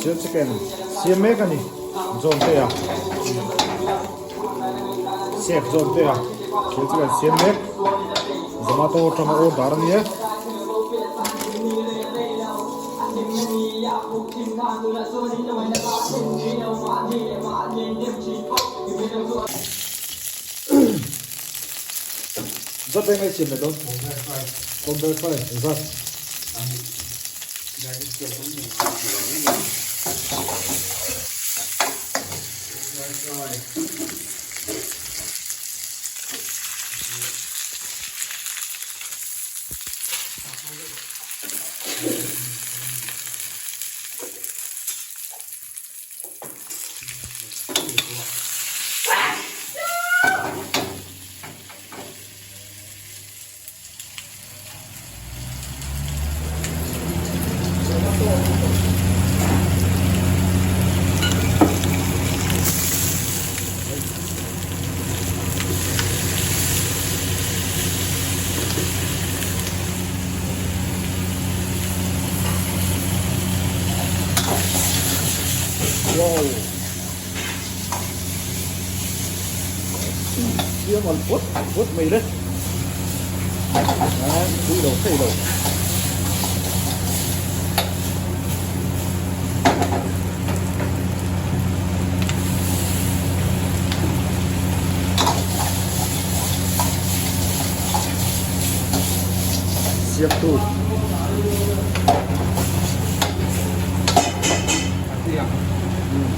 Sial chicken siam mek a ni zawn te a chef zawn te a sial chicken siam mek zomato atanga order a nia. Zat eng ei siam leh dawn? Bombay fry zat. Wow. Siam al phawt phawt mai le. A tui lo thei lo. Siamtu.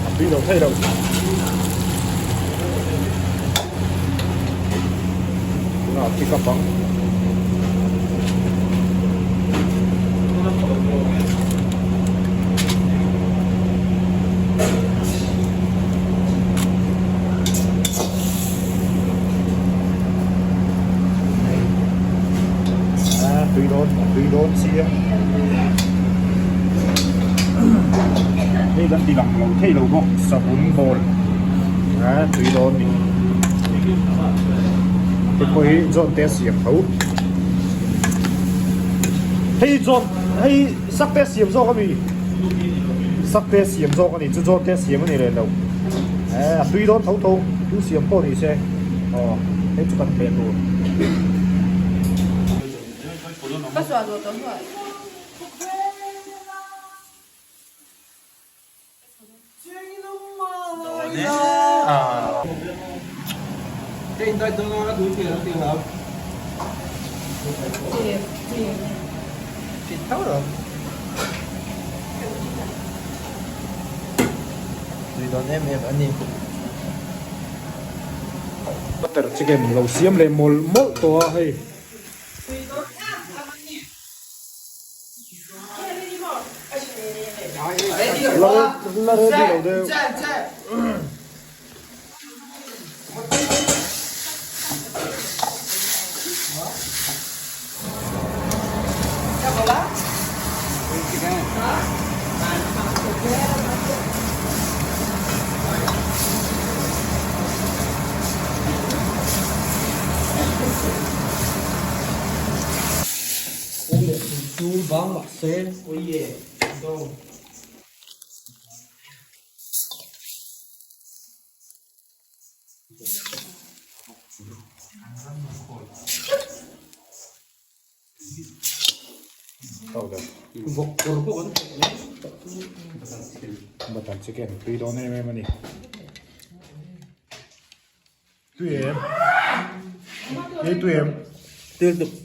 A tui lo thei lo. Tunah pick up ang. À, tui dawn chiang. Hei kan ti lang lo thei lo bawk savun bawl a tui dawn ni hei pawh hi zawn te a siam tho hei zawn hei sak te a siam zawk a mi sak te a siam zawk a ni chu zawn te a siam a ni leh lo a tui dawn tho tho tu siam pawh ni se aw hei chu kan theh tur. Butter chicken lo siam leh mawlh mawlh tawh a hei. La ready lo deuh. Butter chicken tui dawn em em a ni. Tui em? Ei tui em? Tui lutuk.